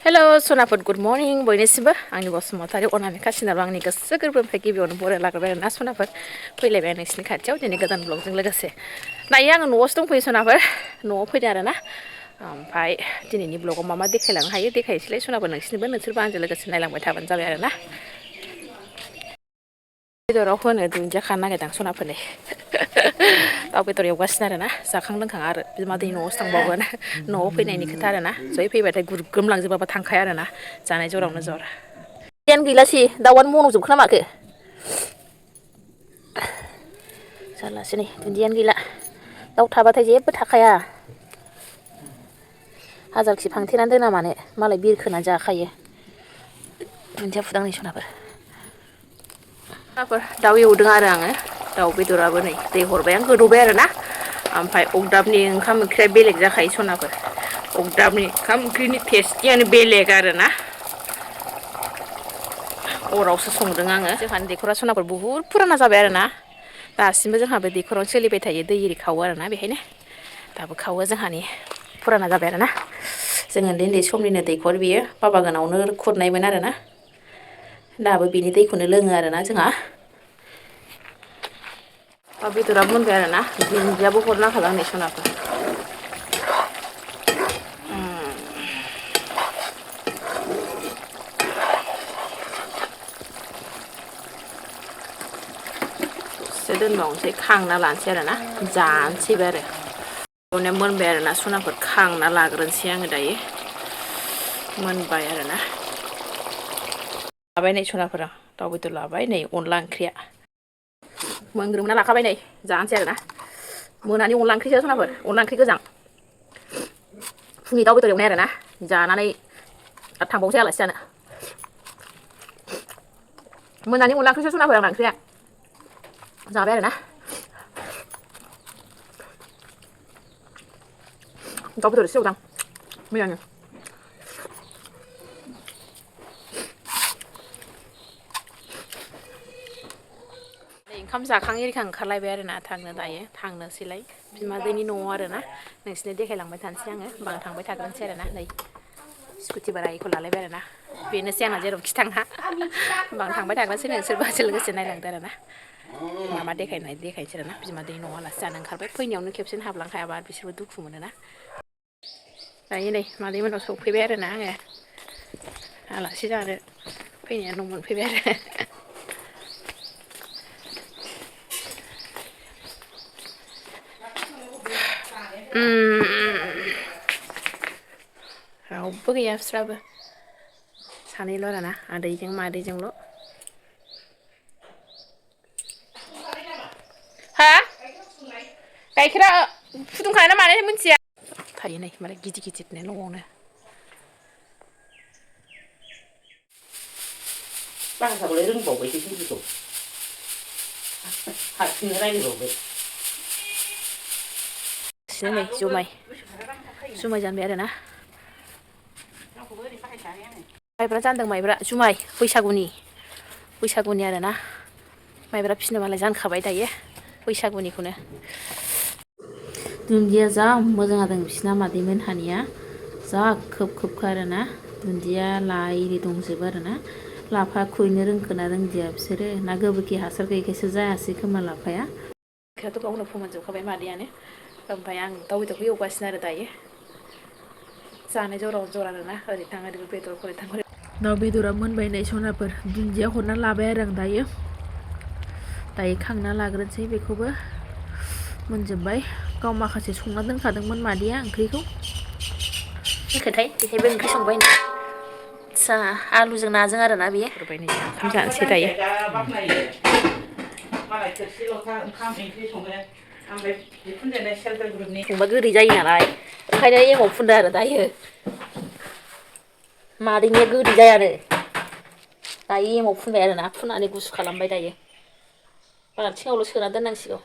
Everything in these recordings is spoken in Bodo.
Hello, Sonaput. Good morning. Boyनिसिमबो आंनि बसुमतारी अनामिका सिनार आंनि गोसो गोरबोनिफ्राय गिबियावनो बराय लाग्रोबाय आरोना सनाफोर फैलायबाय आं नोंसिनि खाथियाव दिनै गोदान ब्लगजों लोगोसे दायो आङो न'आवसो दंफैयो सनाफोर न'आव फैदों आरोना ओमफ्राय दिनैनि ब्लगाव मा मा देखायलांनो हायो देखायनोसैलाय सनाफोर नोंसिनिबो नोंसोरबो आंजों लोगोसे नायलांबाय थाबानो जाबाय आरोना बेदराव होनो दुन्दिया खानो नागिरदां सनाफोरनि दाउ बेदर एवगासिनो आरोना जाखां लोंखां आरो बिमादै न'आवसो थांबावगोन न'आव फैनायनि खोथा आरोना जै फैबाथाय गुरग्रोमलांजोबाबा थांखाया आरोना जानाय जरावनो जर गियान गैलासि दाउआनो मन'जोबखो ना माखो जारलासो नै दुन्दियानो गैला दाउ थाबाथाय जेबो थाखाया हाजारखि फांथेनानै दोना मानो मालाय बिरखोनानै जाखायो दुन्दिया फुदां नै सनाफोर दाउ एवदों आरो आङो दाउ बेदराबो नै दै हरबाय आं गोदौबाय आरोना ओमफ्राय अगदाबनि ओंखाम ओंख्रिया बेलेग जाखायो सनाफोर अगदाबनि ओंखाम ओंख्रिनि टेस्टियानो बेलेग आरोना अरावसो संदों आङो जोंहानि दैखरा सनाफोर बुहुद फुराना जाबाय आरोना दासिमबो जोंहा बे दैखरावनो सोलिबाय थायो दै एरि खावो आरोना बेहायनो दाबो खावो जोंहानि फुराना जाबाय आरोना जों उन्दै समनिनो दैखर बियो बाबागानावनो खुरनायमोन आरोना दाबो बिनि दैखौनो लोङो आरोना जोंहा बेदरा मोनबाय आरोना दुन्दियाबो हरनांखाला नै सनाफोर दसे दोनबावनोसै खांना लानोसै आरोना जानोसैबो आरो एवनाया मोनबाय आरोना सनाफोर खांना लाग्रोनोसै आङो दायो मोनबाय आरोना लाबाय नै सनाफोरा दाउ बेदर लाबाय नै अनला ओंख्रिया मोनग्रोमना लाखाबाय नै जानोसै आरोना मोनानि अनला ओंख्रिसो सनाफोर अनला ओंख्रि गोजां फुंनि दाउ बेदर एवनाय आरोना जानानै आरो थांबावनोसै आलासि जानो मोनानि अनला ओंख्रिसो सनाफोर आंना ओंख्रिया जाबाय आरोना दाउ बेदर एसे एवदां मैयानो ओंखाम जाखां एरिखां ओंखारलायबाय आरोना थांनो दायो थांनोसैलाय बिमादैनि न'आव आरोना नोंसिनो देखायलांबाय थानोसै आङो होमबा आं थांबाय थाग्रोनोसै आरोना नै स्कुटि भाराखौ लालायबाय आरोना बेनोसै आंना जेरावखि थाङा होमबा आं थांबाय थाग्रोनोसै नोंसोरबो आंजों लोगोसे नायलांदो आरोना मा मा देखायनोसै आरोना बिमादैनि न'आव आलासि जानो ओंखारबाय फैनायावनो खेबसेनो हाबलांखायाबा बिसोरबो दुखु मोनोना दायो नै मादै मोनाव सफैबाय आरोना आङो आलासि जानो फैनाया न' मोनफैबाय आरो रावबो गैया बिस्राबो सानैल' आरोना आदैजों मादैजोंल' हा गाइखेरा फुदुंखाना मानाय मिथिया थायो नै मालाय गिदिर गिदिरनो न'आवनो बांसाखौलाय रोंबावबायसो हिन्दीखौ हारसिंनो रायज्लायबावबाय नै जुमाय जानबाय आरोना माइब्रा जानदों माइब्रा जुमाय बैसागुनि आरोना माइब्रा फिसिनो मालाय जानखाबाय दायो बैसागुनिखौनो दुन्दिया जा मोजां जादों बिसिना मादै मोनहानिया जा खोबखा आरोना दुन्दिया लाइ एरि दंजोबो आरोना लाफा खुबैनो रोंखोना रोंदिया बिसोरो ना गोबोरखि हासार गैयैखायसो जायासै खोमा लाफाया बेखौथ' गावनो फोमोनजोबखाबाय मादैयानो ओमफ्राय आं दाउ बेदरखौ एवगासिनो आरो दायो जानाय जरावनो जर आरोना ओरै थां ओरै बेदरखौ ओरै थां दाउ बेदरा मोनबाय नै सनाफोर दुन्दिया हरना लाबाय आरो आं दायो खांना लाग्रोनोसै बेखौबो मोनजोब्बाय गाव माखासे संना दोनखादोंमोन मादैया ओंख्रिखौ खोथाय बेहायबो ओंख्रि संबाय आदसा आलुजों नाजों आरोना बेयो ओंखाम जानोसै दायो संबा गोदै जायो नालाय ओंखायनो एमाव फुनदो आरो दायो मादैनिया गोदै जायानो दायो एमाव फुनबाय आरोना फुननानै गुसु खालामबाय दायो बाल्थिङावल' सोना दोननांसिगौ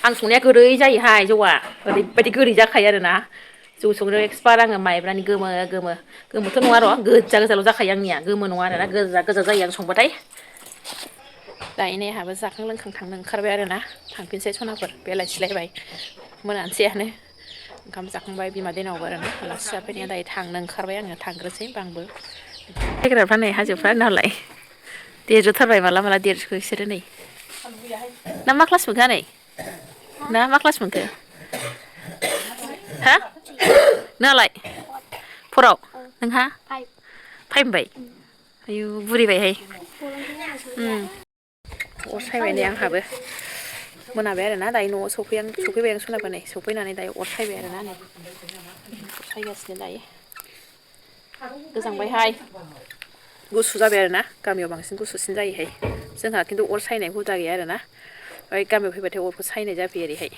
आं संनाया गोदै जायोहाय जौआ ओरैबायदि गोदै जाखायो आरोना जौ संनो एक्सपार्ट आङो माइब्रानि गोमोथ' नङा र' गोजा गोजाल' जाखायो आंनिया गोमो नङा आरोना गोजा जायो आं संबाथाय दायो नै आंहाबो जाखां लोंखां थांनो ओंखारबाय आरो ना थांफिनसै सनाफोर बेलासिलायबाय मोनानोसैयानो ओंखाम जाखांबाय बिमा दैनावबो आरो ना आलासि जाफैनाया दायो थांनो ओंखारबाय आङो थांग्रोसै होनबा आंबो फैग्राफ्रा नै हाजोफ्रा नालाय देरजोबथारबाय माला माला देरखो बिसोरो नै ना मा क्लास मोनखो आनै ना मा क्लास मोनखो हा नोंहालाय फराव नोंहा फाइभ मोनबाय आयु बुरिबायहाय अर सायबाय नै आंहाबो मोनाबाय आरो ना दायो न'आव सफैबाय आं सनाबा नै सफैनानै दायो अर सायबाय आरो ना नै अर सायगासिनो दायो गोजांबायहाय गुसु जाबाय आरो ना गामियाव बांसिन गुसुसिन जायोहाय जोंहा खिन्थु अर सायनाय हुदा गैया आरो ना ओमफ्राय गामियाव फैबाथाय अरखौ सायनाय जाफैयो ओरैहाय